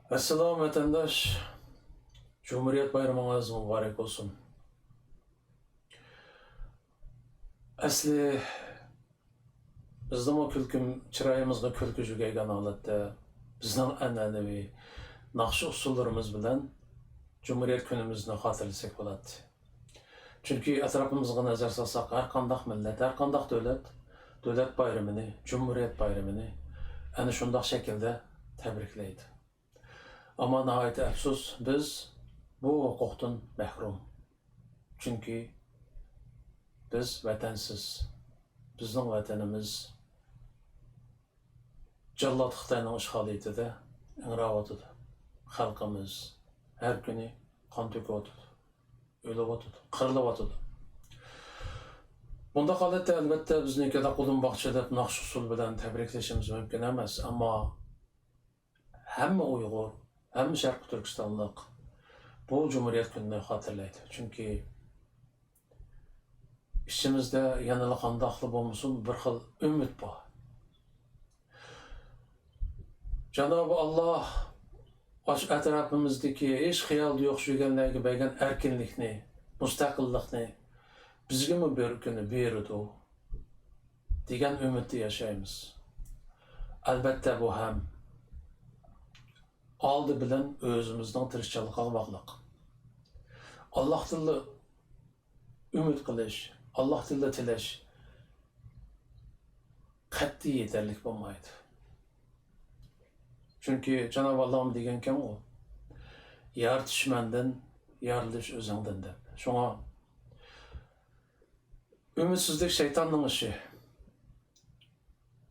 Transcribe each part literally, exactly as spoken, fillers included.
ئەسسالام ۋەتەنداش، جۇمھۇرىيەت بايرىمىڭىز مۇبارەك بولسۇن. ئەسلى بىزنىڭمۇ كۈلكە، چىرايىمىزغا كۈلكە يۈگەيگەن ھالەتتە بىزنىڭ ئەنئەنىۋى ناخشا ئۇسسۇللىرىمىز بىلەن جۇمھۇرىيەت كۈنىمىزنى خاتىرىلىسەك بولاتتى. چۈنكى ئەتراپىمىزغا نەزەر سالساق، ھەر قانداق مىللەت، ھەر قانداق دۆلەت دۆلەت بايرىمىنى، جۇمھۇرىيەت بايرىمىنى ئەنە شۇنداق شەكىلدە تەبرىكلەيدۇ. ئەمما ناھايىتى ئەپسۇس، بىز بۇ ھوقۇقتىن مەھرۇم. چۈنكى بىز ۋەتەنسىز. بىزنىڭ ۋەتىنىمىز جاللات خىتاينىڭ ئىشغالىيىتىدە ئىڭراۋاتىدۇ. خەلقىمىز ھەر كۈنى قان تۆكۈۋاتىدۇ، ئۆلۈۋاتىدۇ، قىرىلىۋاتىدۇ. بۇنداق ھالەتتە، ئەلۋەتتە، بىزنى گاداقۇدۇن باغچە دەپ ناخشا ئۇسسۇل بىلەن تەبرىكلىشىمىز مۇمكىن ئەمەس، ئەمما ھەممە ئۇيغۇر، ھەممە شەرقىي تۈركىستانلىق بۇ جۇمھۇرىيەت كۈنىنى خاتىرىلەيدۇ. چۈنكى ئىچىمىزدە يەنىلا قانداقلا بولمىسۇن، بىر خىل ئۈمىد بار. جانابى ئاللا ئاشۇ ئەتراپىمىزدىكى ھېچ خىيالدا يوق يۈرگەنلەرگە بەرگەن ئەركىنلىكنى، مۇستەقىللىقنى بىزگىمۇ بىر كۈنى بېرىدۇ دېگەن ئۈمىدتە ياشايمىز. ئەلۋەتتە، بۇ ھەم ئالدى بىلەن ئۆزىمىزنىڭ تىرىشچانلىقىغا باغلىق. ئاللاھتىنلا ئۈمىد قىلىش، ئاللاھتىنلا تىلەش قەتئىي يېتەرلىك بولمايدۇ. چۈنكى جانابى ئاللام دېگەنكەنغۇ، «يارىتىش مەندىن، يارىلىش ئۆزۈڭدىن» دەپ. شۇڭا ئۈمىدسىزلىك شەيتاننىڭ ئىشى.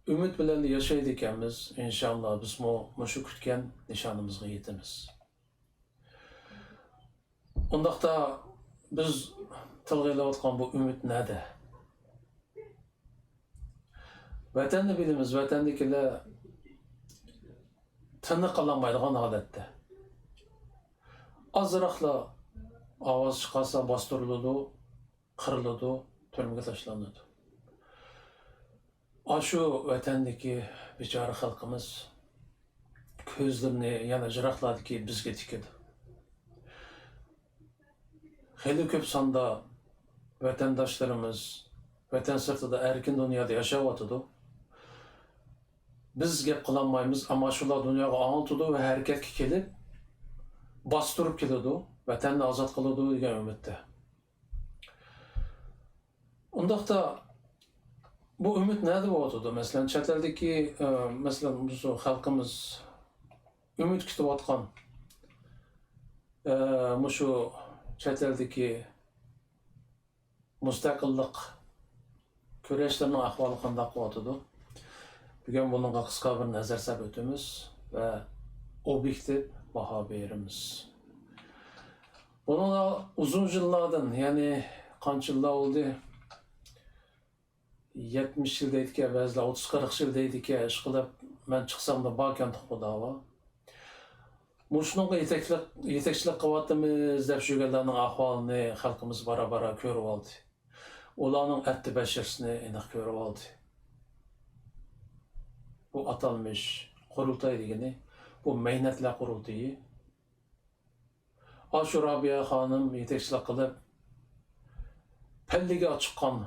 ئۈمىد بىلەن ياشايدىكەنمىز، ئىنشاللا بىزمۇ مۇشۇ كۈتكەن نىشانىمىزغا يېتىمىز. ئۇنداقتا بىز تىلغا ئېلىۋاتقان بۇ ئۈمىد نەدە؟ ۋەتەننى بىلىمىز، ۋەتەندىكىلەر تىنىقالالمايدىغان ھالەتتە. ئازراقلا ئاۋاز چىقارسا باستۇرۇلىدۇ، قىرىلىدۇ، تۈرمىگە تاشلىنىدۇ. ئاشۇ ۋەتەندىكى بىچارە خەلقىمىز كۆزلىرىنى يەنە يىراقلاردىكى بىزگە تىكىدۇ. خېلى كۆپ ساندا ۋەتەنداشلىرىمىز ۋەتەن سىرتىدا ئەركىن دۇنيادا ياشاۋاتىدۇ. بىز گەپ قىلالمايمىز، ئەمما شۇلار دۇنياغا ئاڭلىتىدۇ ۋە ھەرىكەتكە كېلىپ، باستۇرۇپ كېلىدۇ، ۋەتەننى ئازاد قىلىدۇ دېگەن ئۈمىدتە. ئۇنداقتا بۇ ئۈمىد نەدە بولۇۋاتىدۇ؟ مەسىلەن، چەت ئەلدىكى، ئە، مەسىلەن، بىز خەلقىمىز ئۈمىد كۈتۈۋاتقان، ئە، مۇشۇ چەت ئەلدىكى مۇستەقىللىق كۈرەشلىرىنىڭ ئەھۋالى قانداق بولۇۋاتىدۇ؟ بۈگۈن بۇنىڭغا قىسقا بىر نەزەر سەپ ئۆتىمىز ۋە ئوبيېكتىپ باھا بېرىمىز. بۇنىڭغا ئۇزۇن يىللاردىن، يەنى قانچە يىللار بولدى؟ يەتمىش يىل دەيدىكەن، بەزىلەر ئوتتۇز، قىرىق يىل دەيدىكەن، ئىشقىلىپ مەن چىقساملا باركەن بۇ داۋا. مۇشۇنىڭغا يېتەكلىك، يېتەكچىلىك قىلىۋاتىمىز دەپ يۈرگەنلەرنىڭ ئەھۋالىنى خەلقىمىز بارا-بارا كۆرۈۋالدى. ئۇلارنىڭ ئەتتە بەشىرىسىنى ئېنىق كۆرۈۋالدى. بۇ ئاتالمىش قۇرۇلتاي دېگىنى، بۇ مەينەتلەر قۇرۇلتىيى. ئاشۇ رابىيە خانىم يېتەكچىلىك قىلىپ، پەللىگە چىققان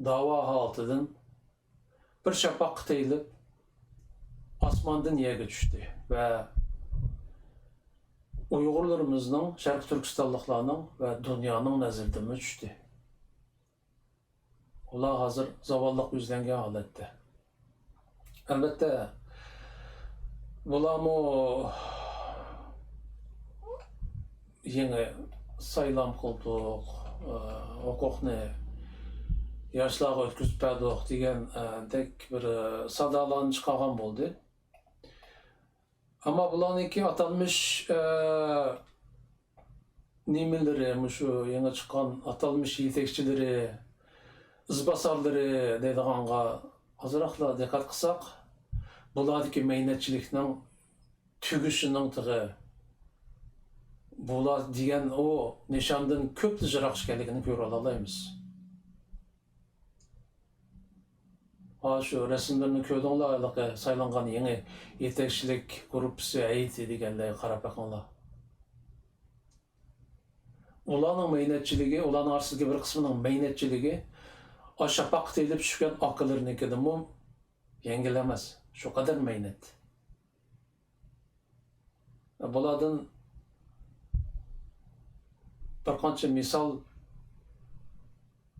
داۋا ھالىتىدىن بىر شاپاققا تېيىلىپ، ئاسماندىن يەرگە چۈشتى ۋە ئۇيغۇرلىرىمىزنىڭ، شەرقىي تۈركىستانلىقلارنىڭ ۋە دۇنيانىڭ نەزىرىدىنمۇ چۈشتى. ئۇلار ھازىر زاۋاللىققا يۈزلەنگەن ھالەتتە. ئەلۋەتتە، بۇلارمۇ يېڭى سايلام قىلدۇق، ھوقۇقنى ياشلارغا ئۆتكۈزۈپ بەردۇق دېگەندەك بىر سادالارنى چىقارغان بولدى. ئەمما بۇلارنىڭكى ئاتالمىش، ئە، نېمىلىرى، مۇشۇ يېڭى چىققان ئاتالمىش يېتەكچىلىرى، ئىزباسارلىرى دەيدىغانغا ئازراقلا دىققەت قىلساق، بۇلاردىكى مەينەتچىلىكنىڭ تۈگىشىنىڭ تېخى بۇلار دېگەن ئۇ نىشاندىن كۆپلا يىراق ئىكەنلىكىنى كۆرۈۋالالايمىز. ھا، شۇ رەسىملىرىنى كۆردۈڭلار، ھېلىقى سايلانغان يېڭى يېتەكچىلىك گۇرۇپپىسى ھەيئىتى دېگەنلەرگە قاراپ بېقىڭلار. ئۇلارنىڭ مەينەتچىلىكى، ئۇلارنىڭ ئارىسىدىكى بىر قىسمىنىڭ مەينەتچىلىكى ئاشۇ شاپاققا تېيىلىپ چۈشكەن ئاكىلىرىنىڭكىدىنمۇ يەڭگىل ئەمەس. شۇ قەدەر مەينەت. بۇلاردىن بىر قانچە مىسال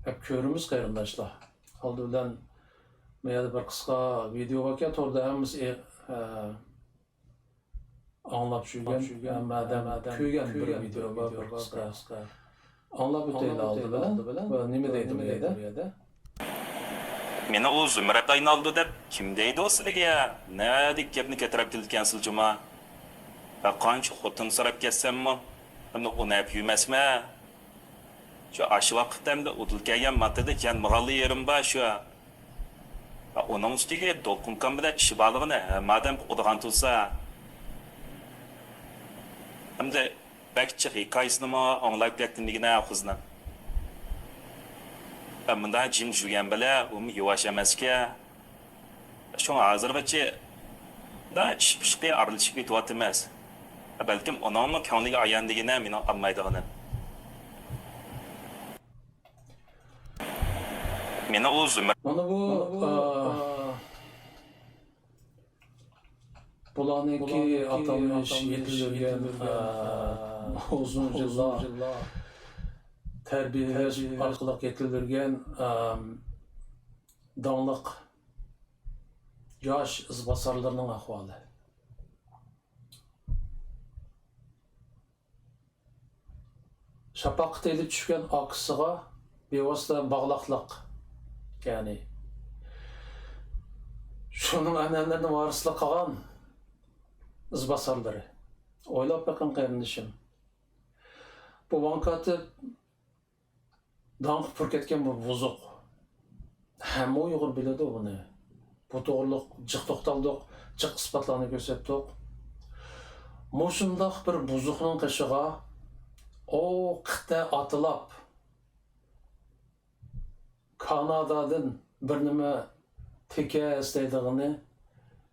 ئەپ كۆرىمىز، قېرىنداشلار. ئالدى بىلەن بۇ يەردە بىر قىسقا ۋىدېئو باركەن، توردا ھەممىسى، ئە، ئاڭلاپ يۈرگەن، ھەممە ئادەم كۆرگەن بىر ۋىدېئو بار، بىر قىسقا. ئاڭلاپ ئۆتەيلى ئالدى بىلەن. بۇ نېمە دەيدۇ بۇ يەردە؟ مېنى ئۇ زۇمرەت ئاينالدى دەپ كىم دەيدۇ سىلىگە؟ نەدىكى گەپنى كۆتۈرۈپ كېلىدىكەنسىز جۇما؟ ھە، قانچە خوتۇن سوراپ كەتسەممۇ، ئەمدى ئۇنى ئەپ يۈرمەسمەن. شۇ ئاشۇ ۋاقىتتا ئەمدى ئۇدۇل كەلگەن ماتېرىيالدا يانمىغانلا يېرىم بار شۇ. ھە، ئۇنىڭ ئۈستىگە دولقۇنكام بىلەن ئىشى بارلىقىنى ھەممە ئادەم ئۇقىدىغان تۇرسا. ئەمدى بەك جىق ھېكايىسىنىمۇ ئاڭلاپ كەتتىم دېگىنە قىزنىڭ. مۇنداق جىم يۈرگەن بىلەن ئۇمۇ يۇۋاش ئەمەسكەن. شۇڭا ھازىرغىچە مۇنداق ئىش پىشقى ئارىلىشىپ كېتىۋاتىمىز. بەلكىم ئۇنىڭمۇ كۆڭلىگە ئايان دېگىنە مېنىڭ ئالمايدىغىنىم. مېنى ئۇ زۇمرە. مانا بۇ، ئا، بۇلارنىڭكى ئاتالمىش يېتىلدۈرگەن، ئا، ئۇزۇن يىللار تەربىيەلەش ئارقىلىق يېتىلدۈرگەن، ئا، داڭلىق ياش ئىزباسارلىرىنىڭ ئەھۋالى. شاپاققا تېيىلىپ چۈشكەن ئاكىسىغا بىۋاسىتە باغلاقلىق، يەنى شۇنىڭ ئەنئەنىلىرىنى ۋارىسلىق قىلغان ئىزباسارلىرى. ئويلاپ بېقىڭ، قېرىندىشىم. بۇ ۋاڭ كاتىپ داڭقى پۈركەتكەن بىر بۇزۇق. ھەممە ئۇيغۇر بىلىدۇ بۇنى. بۇ توغرىلىق جىق توختالدۇق، جىق ئىسپاتلارنى كۆرسەتتۇق. مۇشۇنداق بىر بۇزۇقنىڭ قېشىغا ئۇ قىتئە ئاتلاپ، كانادادىن بىر نېمە تېكەس دەيدىغىنى،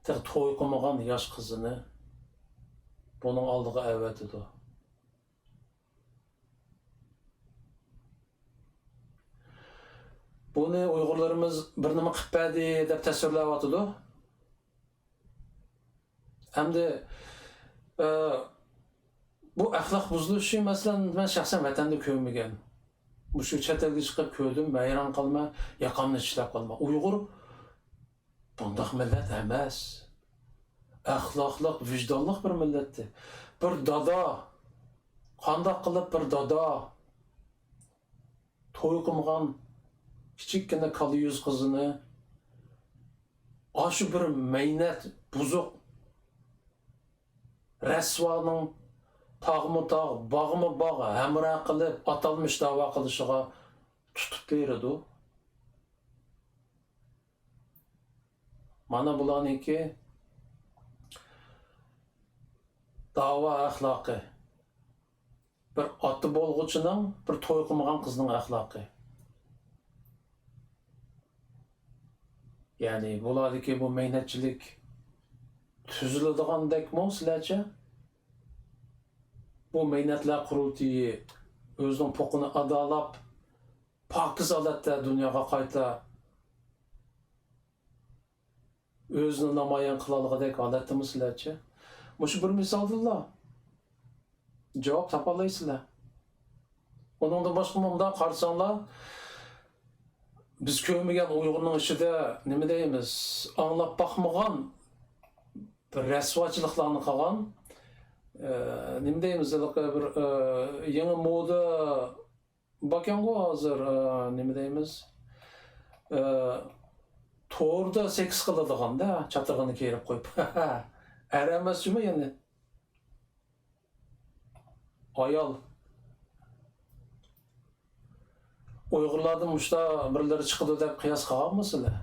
تېخى توي قىلمىغان ياش قىزىنى بۇنىڭ ئالدىغا ئەۋەتىدۇ. بۇنى ئۇيغۇرلىرىمىز بىر نېمە قىلىپ بەردى دەپ تەسۋىرلەۋاتىدۇ. ئەمدى، ئە، بۇ ئەخلاق بۇزۇلۇشى، مەسىلەن، مەن شەخسەن ۋەتەندە كۆرمىگەن. مۇشۇ چەت ئەلگە چىقىپ كۆردۈم، ھەيران قالىمەن، ياقامنى چىشلەپ قالىمەن. ئۇيغۇر بۇنداق مىللەت ئەمەس. ئەخلاقلىق، ۋىجدانلىق بىر مىللەتتى. بىر دادا، قانداق قىلىپ بىر دادا توي قىلمىغان كىچىككىنە كالا يۈز قىزىنى ئاشۇ بىر مەينەت، بۇزۇق، رەسۋانىڭ تاغمۇ تاغ، باغمۇ باغ ھەمراھ قىلىپ، ئاتالمىش داۋا قىلىشىغا تۇتۇپ بېرىدۇ. مانا بۇلارنىڭكى داۋا ئەخلاقى. بىر ئاتا بولغۇچىنىڭ بىر توي قىلمىغان قىزنىڭ ئەخلاقى. يەنى بۇلاردىكى بۇ مەينەتچىلىك تۈزۈلىدىغاندەكمۇ سىلەرچە؟ بۇ مەينەتلەر قۇرۇلتىيى ئۆزىنىڭ پوقىنى ئادالاپ، پاكىز ھالەتتە دۇنياغا قايتا ئۆزىنى نامايان قىلالىغۇدەك ھالەتتىمۇ سىلەرچە؟ مۇشۇ بىر مىسالدىنلا جاۋاب تاپالايسىلەر. ئۇنىڭدىن باشقا مۇنداق قارىساڭلار، بىز كۆرمىگەن ئۇيغۇرنىڭ ئىچىدە نېمە دەيمىز، ئاڭلاپ باقمىغان بىر رەسۋاچىلىقلارنى قىلغان، ئە، نېمە دەيمىز، ھېلىقى بىر، ئە، يېڭى مودا باركەنغۇ ھازىر، ئە، نېمە دەيمىز؟ ئە، توردا سېكس قىلىدىغاندا، چاتىرىغىنى كىيدۈرۈپ قويۇپ. ئەر ئەمەس جۇمۇ يەنى. ئايال. ئۇيغۇرلاردىن مۇشتا بىرلىرى چىقىدۇ دەپ قىياس قىلغانمۇ سىلەر؟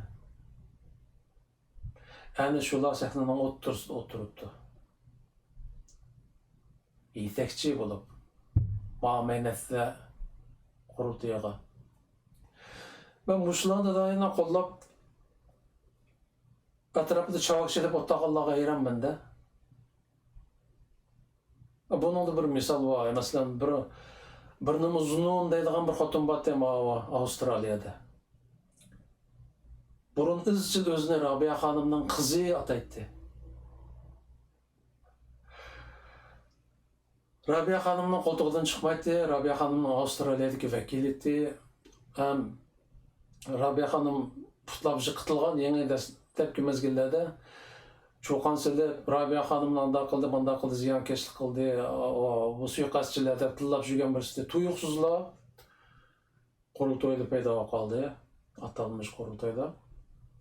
ئەنە شۇلار سەھنىنىڭ ئوتتۇرىسىدا ئولتۇرۇپتۇ. يېتەكچى بولۇپ، ماڭا مەينەتلەر قۇرۇلتىيىغا. مەن مۇشۇلارنى دائىم قوللاپ، ئەتراپىدا چاۋاك چېلىپ ئولتۇرغانلارغا ھەيرانمەن-دە. بۇنىڭدا بىر مىسال بار. مەسىلەن، بىر، بىر نېمە زۇنۇن دەيدىغان بىر خوتۇن بارتى ماۋۇ ئاۋسترالىيەدە. بۇرۇن ئىزچىل ئۆزىنى رابىيە خانىمنىڭ قىزى ئاتايتتى. رابىيە خانىمنىڭ قولتۇقىدىن چىقمايتتى. رابىيە خانىمنىڭ ئاۋسترالىيەدىكى ۋەكىلىتى ھەم رابىيە خانىم پۇتلاپ جىقىتىلغان يېڭى دەسلەپكى مەزگىللەردە چۇقان سېلىپ، رابىيە خانىمنى ئانداق قىلدى، مۇنداق قىلدى، زىيانكەشلىك قىلدى، ئۇ، بۇ سۇيىقەستچىلەر دەپ تىللاپ يۈرگەن بىرسى تۇيۇقسىزلا قۇرۇلتايدا پەيدا بولۇپ قالدى. ئاتالمىش قۇرۇلتايدا.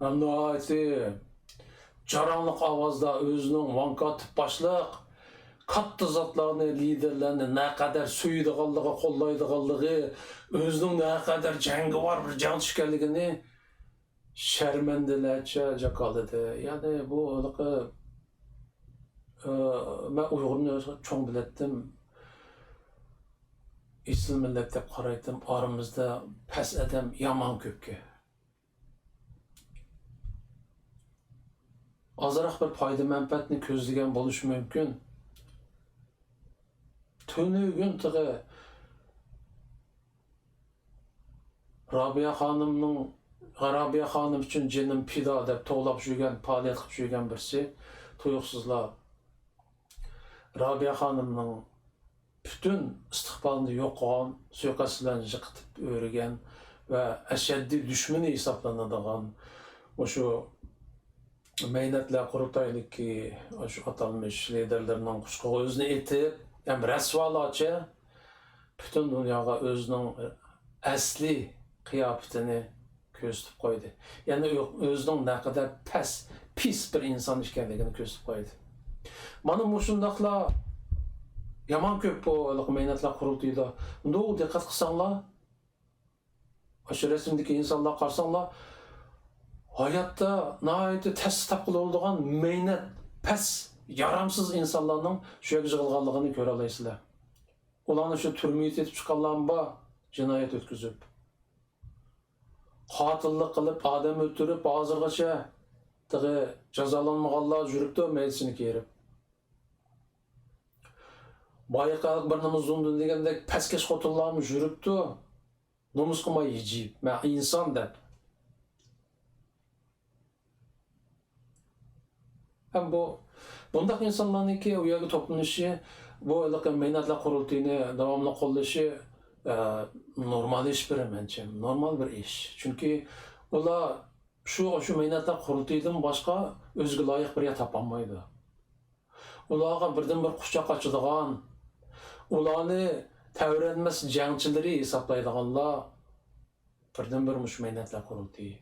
ھەم ناھايىتى جاراڭلىق ئاۋازدا ئۆزىنىڭ ۋاڭكا تىپ باشلىق كاتتا زاتلارنى، لىدېرلەرنى نەقەدەر سۆيىدىغانلىقى، قوللايدىغانلىقى، ئۆزىنىڭ نەقەدەر جەڭگىۋار بىر جەڭچى ئىكەنلىكىنى شەرمەندىلەرچە جاكارلىدى. يەنى بۇ ھېلىقى، ئى، مەن ئۇيغۇرنى چوڭ بىلەتتىم. ئېسىل مىللەت دەپ قارايتتىم. ئارىمىزدا پەس ئادەم يامان كۆپكەن. ئازراق بىر پايدا-مەنپەئەتنى كۆزلىگەن بولۇشى مۇمكىن. تۈنۈگۈن تېخى رابىيە خانىمنىڭ، رابىيە خانىم ئۈچۈن جېنىم پىدا دەپ توۋلاپ يۈرگەن، پائالىيەت قىلىپ يۈرگەن بىرسى تۇيۇقسىزلا رابىيە خانىمنىڭ پۈتۈن ئىستىقبالىنى يوق قىلغان، سۇيىقەست بىلەن جىقىتىپ ئۆرۈگەن ۋە ئەشەددىي دۈشمىنى ھېسابلىنىدىغان مۇشۇ مەينەتلەر قۇرۇلتايىدىكى شۇ ئاتالمىش لىدېرلىرىنىڭ قۇچىقىغا ئۆزىنى ئېتىپ، ھەم رەسۋالارچە پۈتۈن دۇنياغا ئۆزىنىڭ ئەسلىي قىياپىتىنى كۆرسىتىپ قويدى. يەنى ئۆ-، ئۆزىنىڭ نەقەدەر پەس، پىس بىر ئىنسان ئىكەنلىكىنى كۆرسىتىپ قويدى. مانا مۇشۇنداقلا يامان كۆپ بۇ ھېلىقى مەينەتلەر قۇرۇلتىيىدا. ئۇنداق دىققەت قىلساڭلار، ئاشۇ رەسىمدىكى ئىنسانلارغا قارىساڭلار، ھاياتتا ناھايىتى تەستە تاپقىلى بولىدىغان مەينەت، پەس، يارامسىز ئىنسانلارنىڭ شۇ يەرگە يىغىلغانلىقىنى كۆرەلەيسىلەر. ئۇلارنى شۇ تۈرمىگە تېتىپ چىققانلارمۇ بار، جىنايەت ئۆتكۈزۈپ. قاتىللىق قىلىپ، ئادەم ئۆلتۈرۈپ، ھازىرغىچە تېخى جازالانمىغانلار يۈرۈپتۇ، مەيدىسىنى كېرىپ. بايىقى بىر نېمە زۇندۇن دېگەندەك پەسكەش خوتۇنلارمۇ يۈرۈپتۇ، نومۇس قىلماي ھىجىيىپ، مەن ئىنسان دەپ. ھەم بۇ، بۇنداق ئىنسانلارنىڭكى ئۇ يەرگە توپلىنىشى، بۇ ھېلىقى مەينەتلەر قۇرۇلتىيىنى داۋاملىق قوللىشى، ئە، نورمال ئىش بىر، مەنچە، نورمال بىر ئىش. چۈنكى ئۇلار شۇ، شۇ مەينەتلەر قۇرۇلتىيىدىن باشقا ئۆزىگە لايىق بىر يەر تاپالمايدۇ. ئۇلارغا بىردىنبىر قۇچاق ئاچىدىغان، ئۇلارنى تەۋرەنمەس جەڭچىلىرى ھېسابلايدىغانلار بىردىنبىر مۇشۇ مەينەتلەر قۇرۇلتىيى.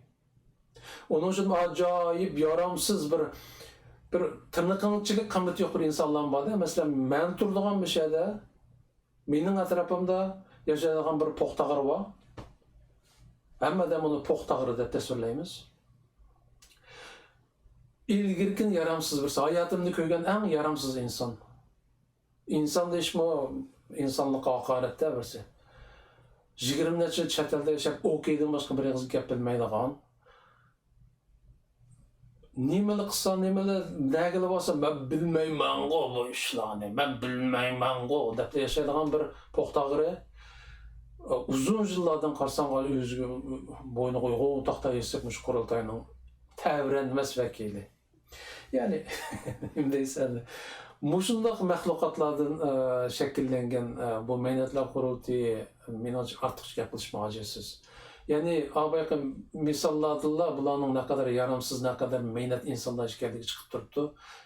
ئۇنىڭ ئۈچۈن ئاجايىپ يارامسىز بىر، بىر تىرنىقىنىڭ ئىچىگە قىممىتى يوق بىر ئىنسانلار بار-دە. مەسىلەن، مەن تۇرىدىغان مۇشۇ يەردە، مېنىڭ ئەتراپىمدا ياشايدىغان بىر پوق تاغىرى بار. ھەممە ئادەم ئۇنى پوق تاغىرى دەپ تەسۋىرلەيمىز. ئىلگىرىكىدىن يارامسىز بىرسى، ھاياتىمدا كۆرگەن ئەڭ يارامسىز ئىنسان. ئىنسان دېيىشمۇ ئىنسانلىققا ھاقارەت-تە بىرسى. يىگىرمە نەچچە يىل چەت ئەلدە ياشاپ، ئوكېيدىن باشقا بىر ئېغىز گەپ بىلمەيدىغان. نېمىلا قىلسا، نېمىلا، نەگىلا بارسا، «مەن بىلمەيمەنغۇ بۇ ئىشلارنى، مەن بىلمەيمەنغۇ» دەپلا ياشايدىغان بىر پوق تاغىرى. ئۇزۇن يىللاردىن قارىساڭ، ئۆزىگە بوينىغا ئۇيغۇن تاختا يېسىپ، مۇشۇ قۇرۇلتاينىڭ تەۋرەنمەس ۋەكىلى. يەنى، نېمە دەيسەن، مۇشۇنداق مەخلۇقاتلاردىن، ئە، شەكىللەنگەن، ئە، بۇ مەينەتلەر قۇرۇلتىيى، مېنىڭچە، ئارتۇقچە گەپ قىلىشمۇ ھاجەتسىز. يەنى، ئا، بايىقى مىساللاردىنلا بۇلارنىڭ نەقەدەر يارامسىز، نەقەدەر مەينەت ئىنسانلار ئىكەنلىكى چىقىپ تۇرۇپتۇ.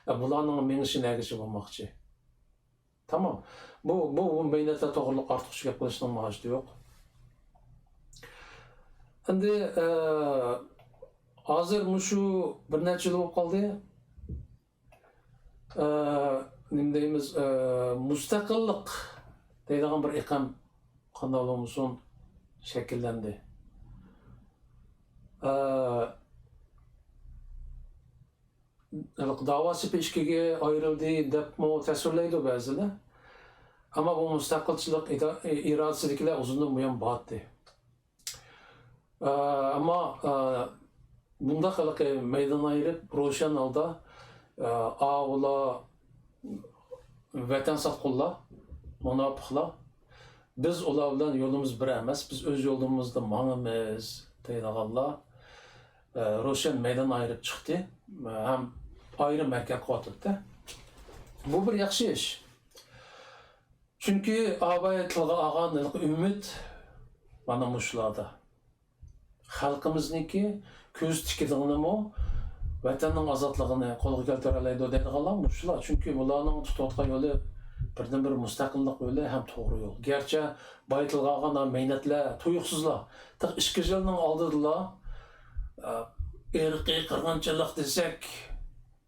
ئە، بۇلارنىڭ مېڭىشى نەگىچە بولماقچى؟ تامام. بۇ، بۇ، بۇ مەينەتلەر توغرىلىق ئارتۇقچە گەپ قىلىشنىڭ ھاجىتى يوق. ئەمدى، ئە، ھازىر مۇشۇ بىر نەچچە يىل بولۇپ قالدى. ئە، نېمە دەيمىز، ئە، مۇستەقىللىق دەيدىغان بىر ئېقىم قانداق بولمىسۇن شەكىللەندى. ئە، ھېلىقى داۋا سېپى ئىككىگە ئايرىلدى دەپمۇ تەسۋىرلەيدۇ بەزىلەر. ئەمما بۇ مۇستەقىلچىلىق ئىدا-، ئىرادىسىدىكىلەر ئۇزۇندىن بۇيان بارتتى. ئە، ئەمما، ئە، بۇنداق ھېلىقى مەيدان ئايرىپ، روشەن ھالدا، ئە، ئاۋۇلار ۋەتەن ساتقۇنلار، مۇناپىقلار، بىز ئۇلار بىلەن يولىمىز بىر ئەمەس، بىز ئۆز يولىمىزدا ماڭىمىز دەيدىغانلار، ئە، روشەن مەيدان ئايرىپ چىقتى ھەم ئايرىم ھەرىكەت قىلىۋاتىدۇ. بۇ بىر ياخشى ئىش. چۈنكى ئاباي تىلغا ئالغان ھېلىقى ئۈمىد مانا مۇشۇلاردا. خەلقىمىزنىڭكى كۆز تىكىدىغىنىمۇ ۋەتەننىڭ ئازادلىقىنى قولغا كەلتۈرەلەيدۇ دەيدىغانلار مۇشۇلار. چۈنكى بۇلارنىڭ تۇتۇۋاتقان يولى بىردىنبىر مۇستەقىللىق يولى ھەم توغرا يول. گەرچە باي تىلغا ئالغان مەينەتلەر تۇيۇقسىزلا، تېخى ئىككى يىلنىڭ ئالدىدىلا، ئە، ئىرقىي قىرغىنچىلىق دېسەك،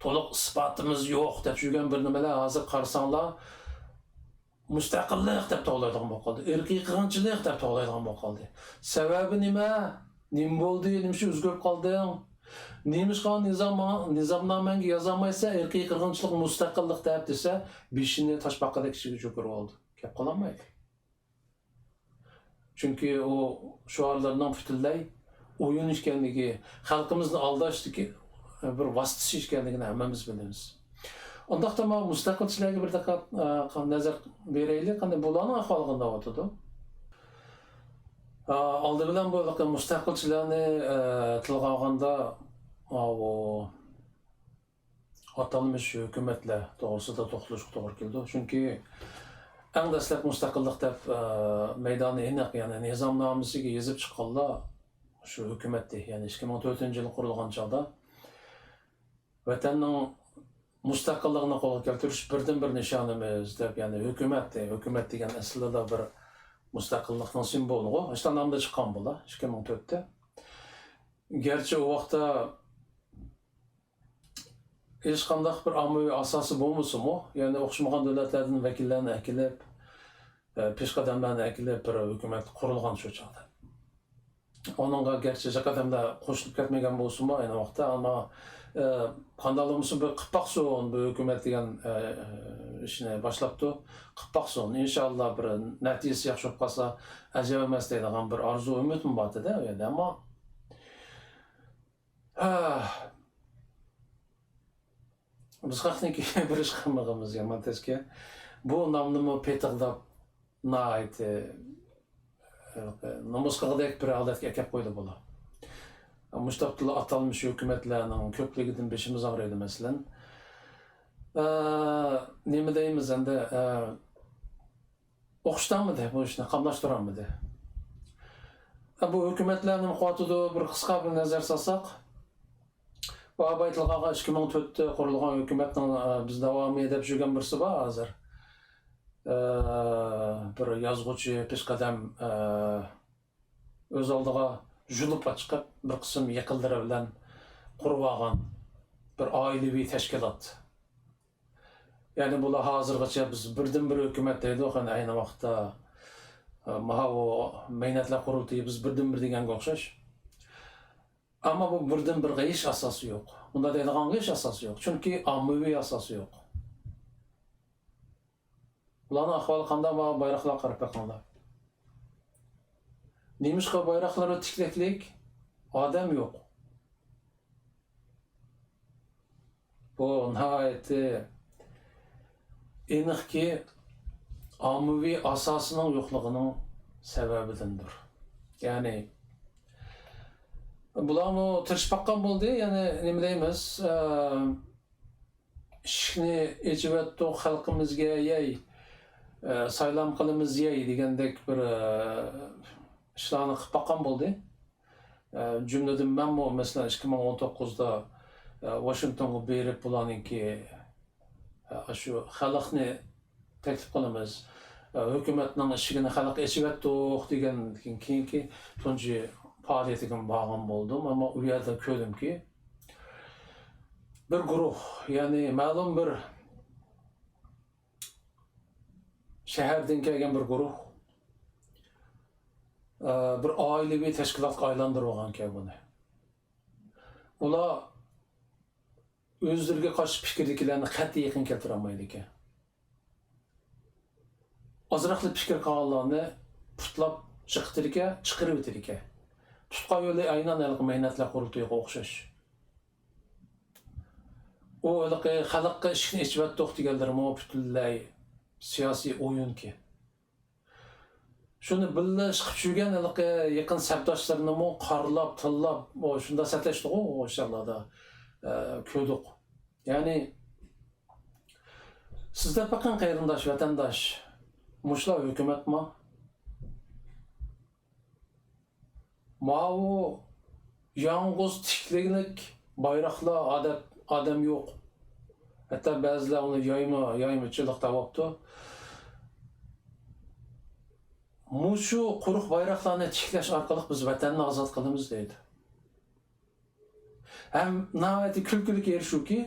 تولۇق ئىسپاتىمىز يوق دەپ يۈرگەن بىر نېمىلەر ھازىر قارىساڭلار، مۇستەقىللىق دەپ توۋلايدىغان بولۇپ قالدى. ئىرقىي قىرغىنچىلىق دەپ توۋلايدىغان بولۇپ قالدى. سەۋەبى نېمە؟ نېمە بولدى؟ نېمە ئۈچۈن ئۆزگىرىپ قالدىڭ؟ نېمىشقا نىزام-، نىزامنامەڭگە يازالمايسەن، ئىرقىي قىرغىنچىلىق، مۇستەقىللىق دەپ دېسە، بېشىنى تاشپاقىدەك ئىچىگە چۆكۈرۈۋالدى. گەپ قىلالمايدۇ. چۈنكى ئۇ شوئارلىرىنىڭ پۈتۈنلەي ئويۇن ئىكەنلىكى، خەلقىمىزنى ئالداشتىكى بىر ۋاسىتىسى ئىكەنلىكىنى ھەممىمىز بىلىمىز. ئۇنداقتا مانا مۇستەقىلچىلەرگە بىر دىققەت، ئە، نەزەر بېرەيلى، قېنى بۇلارنىڭ ئەھۋالى قانداق بولۇۋاتىدۇ؟ ئە، ئالدى بىلەن بۇ مۇستەقىلچىلەرنى، ئە، تىلغا ئالغاندا، ئاۋۇ، ئاتالمىش ھۆكۈمەتلەر توغرىسىدا توختىلىشقا توغرا كېلىدۇ. چۈنكى ئەڭ دەسلەپ مۇستەقىللىق دەپ، ئە، مەيدانى ئېنىق، يەنى نىزامنامىسىگە يېزىپ چىققانلار شۇ ھۆكۈمەتتى. يەنى ئىككى مىڭ تۆتىنچى يىلى قۇرۇلغان چاغدا ۋەتەننىڭ مۇستەقىللىقىنى قولغا كەلتۈرۈش بىردىنبىر نىشانىمىز دەپ، يەنى ھۆكۈمەتتى. ھۆكۈمەت دېگەن ئەسلىدە بىر مۇستەقىللىقنىڭ سىمۋولىغۇ. ئاشۇنداق نامدا چىققان بۇلار ئىككى مىڭ تۆتتە. گەرچە ئۇ ۋاقىتتا ھېچقانداق بىر ئاممىۋى ئاساسى بولمىسىمۇ، يەنى ئوخشىمىغان دۆلەتلەردىن ۋەكىللەرنى ئەكېلىپ، ئە، پېشقەدەملەرنى ئەكېلىپ، بىر ھۆكۈمەت قۇرۇلغان شۇ چاغدا. ئۇنىڭغا گەرچە جىق ئادەملەر قوشۇلۇپ كەتمىگەن بولسىمۇ، ئەينى ۋاقىتتا، ئەمما، ئە، قانداق بولمىسۇن، بىر قىلىپ باقسۇن، بۇ ھۆكۈمەت دېگەن، ئە، ئىشنى باشلاپتۇ. قىلىپ باقسۇن، ئىنشاللا بىر نەتىجىسى ياخشى بولۇپ قالسا، ئەجەب ئەمەس دەيدىغان بىر ئارزۇ، ئۈمىدمۇ بار ئىدى ئۇ يەردە. ئەمما، ھە، بىز خەقنىڭكى بىر ئىش قىلمىغىنىمىز يامان تەسكە. بۇ نامنىمۇ پېتىقداپ، ناھايىتى، ھېلىقى، نومۇس قىلغۇدەك بىر ھالەتكە ئەكەپ قويدى بۇلار. مۇشۇ تاپتىلا ئاتالمىش ھۆكۈمەتلەرنىڭ كۆپلۈكىدىن بېشىمىز ئاغرىيدۇ، مەسىلەن. ئە، نېمە دەيمىز ئەمدى، ئە، ئوخشىتالمىدى، بۇ ئىشنى قاملاشتۇرالمىدى. بۇ ھۆكۈمەتلەر نېمە قىلىۋاتىدۇ؟ بىر قىسقا بىر نەزەر سالساق، بۇ ئاباي تىلغا ئالغان ئىككى مىڭ تۆتتە قۇرۇلغان ھۆكۈمەتنىڭ، ئە، بىز داۋامى دەپ يۈرگەن بىرسى بار ھازىر. ئە، بىر يازغۇچى، پېشقەدەم، ئە، ئۆز ئالدىغا ژۇلۇپا چىقىپ، بىر قىسىم يېقىنلىرى بىلەن قۇرۇۋالغان بىر ئائىلىۋى تەشكىلات. يەنى بۇلار ھازىرغىچە بىز بىردىنبىر ھۆكۈمەت دەيدۇ، قېنى ئەينى ۋاقىتتا، ئە، ماۋۇ مەينەتلەر قۇرۇلتىيى بىز بىردىنبىر دېگەنگە ئوخشاش. ئەمما بۇ بىردىنبىرگە ھېچ ئاساسى يوق. بۇنداق دەيدىغانغا ھېچ ئاساسى يوق. چۈنكى ئاممىۋى ئاساسى يوق. بۇلارنىڭ ئەھۋالى قانداق؟ ماۋۇ بايراقلارغا قاراپ بېقىڭلار. نېمىشقا بايراقلىرى تىكلەكلىك؟ ئادەم يوق. بۇ ناھايىتى ئېنىقكى، ئاممىۋى ئاساسىنىڭ يوقلۇقىنىڭ سەۋەبىدىندۇر. يەنى، بۇلارمۇ تىرىشىپ باققان بولدى، يەنى نېمە دەيمىز، ئە، ئىشىكنى ئېچىۋەتتۇق خەلقىمىزگە، يەي، ئە، سايلام قىلىمىز، يەي دېگەندەك بىر، ئە، ئىشلارنى قىلىپ باققان بولدى. ئە، جۈملىدىن مەنمۇ، مەسىلەن، ئىككى مىڭ ئون توققۇزدا، ئە، ۋاشىنگتونغا بېرىپ، بۇلارنىڭكى، ئە، ئاشۇ خەلقنى تەكلىپ قىلىمىز، ئە، ھۆكۈمەتنىڭ ئىشىكىنى خەلققە ئېچىۋەتتۇق دېگەندىن كېيىنكى تۇنجى پائالىيىتىگە بارغان بولدۇم. ئەمما ئۇ يەردە كۆردۈمكى، بىر گۇرۇھ، يەنى مەلۇم بىر شەھەردىن كەلگەن بىر گۇرۇھ، ئە، بىر ئائىلىۋى تەشكىلاتقا ئايلاندۇرۇۋالغانىكەن بۇنى. ئۇلار ئۆزلىرىگە قارشى پىكىردىكىلەرنى قەتئىي يېقىن كەلتۈرەلمەيدىكەن. ئازراقلا پىكىر قىلغانلارنى پۇتلاپ چىقىتىدىكەن، چىقىرىۋېتىدىكەن. تۇتقا يولى ئەينەن ھېلىقى مىللەتلەر قۇرۇلتىيىغا ئوخشاش. ئۇ ھېلىقى خەلققە ئىشىكنى ئېچىۋەتتۇق دېگەنلىرىمۇ پۈتۈنلەي سىياسىي ئويۇنكەن. شۇنى بىللە ئىشقىپ يۈرگەن ھېلىقى يېقىن سەپداشلىرىنىمۇ قارىلاپ، تىللاپ، ئۇ شۇنداق سەتلەشتىغۇ ئۇ ئىشلاردا، ئە، كۆردۇق. يەنى سىز دەپ بېقىڭ قېرىنداش، ۋەتەنداش، مۇشۇلار ھۆكۈمەتما؟ ماۋۇ يالغۇز تىكلىك بايراقلار ئادەت، ئادەم يوق. ھەتتا بەزىلەر ئۇنى يايما، يايمىچىلىق دەۋاپتۇ. مۇشۇ قۇرۇق بايراقلارنى تىكلەش ئارقىلىق بىز ۋەتەننى ئازاد قىلىمىز دەيدۇ. ھەم ناھايىتى كۈلكىلىك يېرى شۇكى،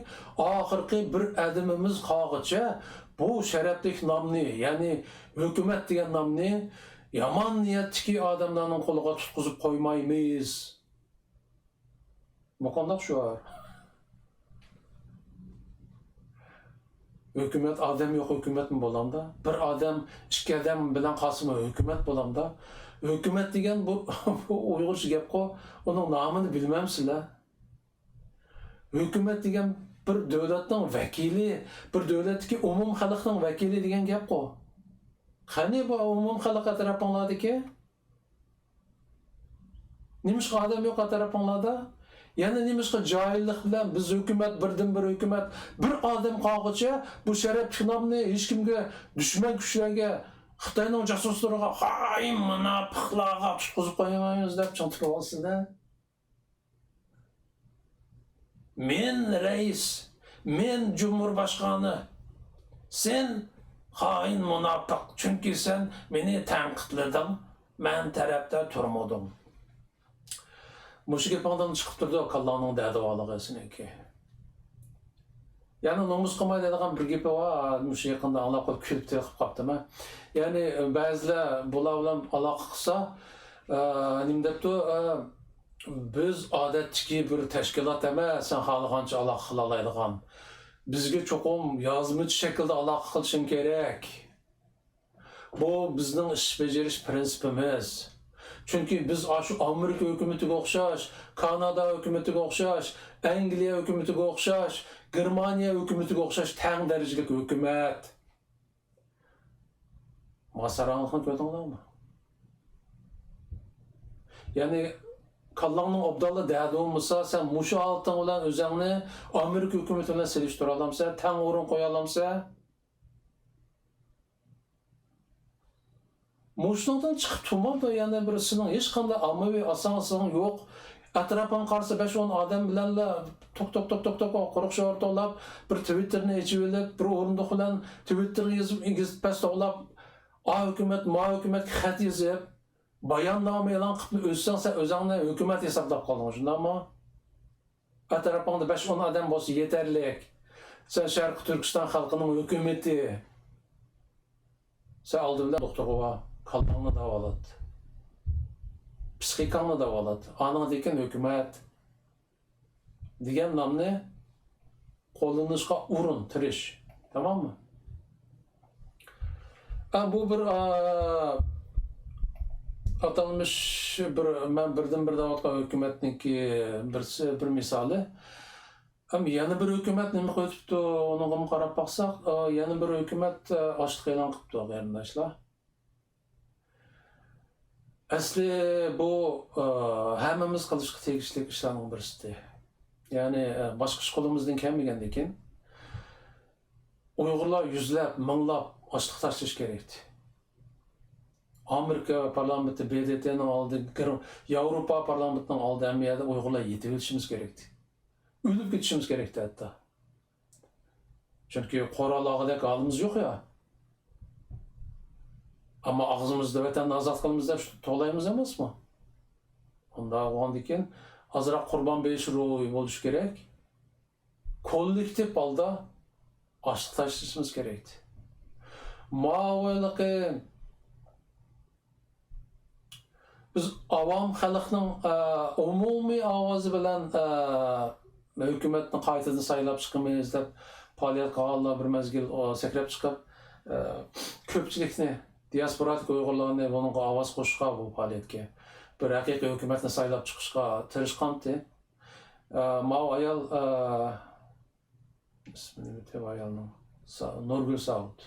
ئاخىرقى بىر ئادىمىمىز قالغىچە بۇ شەرەپلىك نامنى، يەنى ھۆكۈمەت دېگەن نامنى يامان نىيەتتىكى ئادەملەرنىڭ قولىغا تۇتقۇزۇپ قويمايمىز. بۇ قانداق شوئار؟ ھۆكۈمەت، ئادەم يوق ھۆكۈمەتمۇ بولامدا؟ بىر ئادەم، ئىككى ئادەم بىلەن قالسىمۇ ھۆكۈمەت بولامدا؟ ھۆكۈمەت دېگەن بۇ، بۇ ئۇيغۇرچە گەپقۇ، ئۇنىڭ نامىنى بىلمەمسىلەر؟ ھۆكۈمەت دېگەن بىر دۆلەتنىڭ ۋەكىلى، بىر دۆلەتتىكى ئومۇم خەلقنىڭ ۋەكىلى دېگەن گەپقۇ. قېنى بۇ ئومۇم خەلق ئەتراپىڭلاردىكى؟ نېمىشقا ئادەم يوق ئەتراپىڭلاردا؟ يەنە نېمىشقا جاھىللىق بىلەن بىز ھۆكۈمەت، بىردىنبىر ھۆكۈمەت، بىر ئادەم قالغۇچە بۇ شەرەپلىك نامنى ھېچكىمگە، دۈشمەن كۈچلەرگە، خىتاينىڭ جاسۇسلىرىغا، خائىن مۇناپىقلارغا تۇتقۇزۇپ قويمايمىز دەپ چىڭ تۇرۇۋالسىلەر. مەن رەئىس، مەن جۇمھۇر باشقانى، سەن خائىن مۇناپىق، چۈنكى سەن مېنى تەنقىدلىدىڭ، مەن تەرەپتە تۇرمىدىڭ. مۇشۇ گېپىڭدىن چىقىپ تۇرىدۇ كاللاڭنىڭ دەدىۋالىقى سېنىڭكى. يەنە نومۇس قىلماي دەيدىغان بىر گېپى بار، مۇشۇ يېقىندا ئاڭلاپ قېلىپ كۈلۈپ تېخىپ قاپتىمەن. يەنى بەزىلەر بۇلار بىلەن ئالاقە قىلسا، ئە، نېمە دەپتۇ، ئە، بىز ئادەتتىكى بىر تەشكىلات ئەمەس، سەن خالىغانچە ئالاقە قىلالايدىغان. بىزگە چوقۇم يازمىچە شەكىلدە ئالاقە قىلىشىڭ كېرەك. بۇ بىزنىڭ ئىش بېجىرىش پىرىنسىپىمىز. چۈنكى بىز ئاشۇ ئامېرىكا ھۆكۈمىتىگە ئوخشاش، كانادا ھۆكۈمىتىگە ئوخشاش، ئەنگلىيە ھۆكۈمىتىگە ئوخشاش، گېرمانىيە ھۆكۈمىتىگە ئوخشاش تەڭ دەرىجىلىك ھۆكۈمەت. ماڭا ساراڭلىقنى كۆردۈڭلارمۇ؟ يەنى كاللاڭنىڭ ئوبدانلا دەردى بولمىسا، سەن مۇشۇ ھالىتىڭ بىلەن ئۆزۈڭنى ئامېرىكا ھۆكۈمىتى بىلەن سېلىشتۇرالامسەن، تەڭ ئورۇن قويالامسەن؟ مۇشۇنىڭدىن چىقىپ تۇرمامدۇ يەنە بىر سېنىڭ ھېچقانداق ئاممىۋى ئاساسىڭ يوق. ئەتراپىڭغا قارىسا بەش ئون ئادەم بىلەنلا توك توك توك توك توك قۇرۇق شورا توۋلاپ، بىر تىۋىتتېرنى ئېچىۋېلىپ، بىر ئورۇندۇق بىلەن تىۋىتتېرغا يېزىپ، ئېگىز پەس توۋلاپ، ئا ھۆكۈمەت، ما ھۆكۈمەتكە خەت يېزىپ، باياننامە ئېلان قىلىپ ئۆتسەڭ، سەن ئۆزۈڭنى ھۆكۈمەت ھېسابلاپ قالدىڭ، شۇنداقمۇ؟ ئەتراپىڭدا بەش ئون ئادەم بولسا يېتەرلىك. سەن شەرقىي تۈركىستان خەلقىنىڭ ھۆكۈمىتى. سەن ئالدى بىلەن دوختۇرغا بار، كاللاڭنى داۋالات. پىسخىكاڭنى داۋالات. ئانىڭدىن كېيىن ھۆكۈمەت دېگەن نامنى قوللىنىشقا ئۇرۇن، تىرىش. تاماممۇ؟ ئە، بۇ بىر، ئا، ئاتالمىش بىر، مەن بىردىنبىر دەۋاتقان ھۆكۈمەتنىڭكى بىرسى، بىر مىسالى. ئەمما يەنە بىر ھۆكۈمەت نېمە قىلىۋېتىپتۇ، ئۇنىڭغىمۇ قاراپ باقساق، ئا، يەنە بىر ھۆكۈمەت، ئا، ئاشلىق ئېلان قىپتۇ، قېرىنداشلار. ئەسلى بۇ، ئا، ھەممىمىز قىلىشقا تېگىشلىك ئىشلارنىڭ بىرسىدى. يەنى، ئا، باشقا ئىش قولىمىزدىن كەلمىگەندىكىن، ئۇيغۇرلار يۈزلەپ، مىڭلاپ ئاشلىق تاشلىشى كېرەكتى. ئامېرىكا پارلامېنتى، ب د ت نىڭ ئالدى، گىر-، ياۋروپا پارلامېنتىنىڭ ئالدى، ھەممە يەردە ئۇيغۇرلار يېتىۋېلىشىمىز كېرەكتى. ئۆلۈپ كېتىشىمىز كېرەكتى ھەتتا. چۈنكى قورال ئالغۇدەك ھالىمىز يوق يا. ئەمما ئاغزىمىزدا ۋەتەننى ئازاد قىلىمىز دەپ توۋلايمىز ئەمەسمۇ؟ ئۇنداق بولغاندىكىن ئازراق قۇربان بېرىش روھى بولۇشى كېرەك. كوللېكتىپ ھالدا ئاشلىق تاشلىشىمىز كېرەكتى. ماۋۇ ھېلىقى بىز ئاۋام خەلقنىڭ، ئە، ئومۇمىي ئاۋازى بىلەن، ئە، ھۆكۈمەتنى قايتىدىن سايلاپ چىقىمىز دەپ پائالىيەت قىلغانلار بىر مەزگىل، ئۇ، سەكرەپ چىقىپ، ئە، كۆپچىلىكنى، دىياسپورادىكى ئۇيغۇرلارنى بۇنىڭغا ئاۋاز قوشۇشقا، بۇ پائالىيەتكە بىر ھەقىقىي ھۆكۈمەتنى سايلاپ چىقىشقا تىرىشقانتى. ئە، ماۋۇ ئايال، ئە، ئىسمىنى ئۇنتۇپ ئايالنىڭ، سا-، نۇرگۈل ساۋۇت.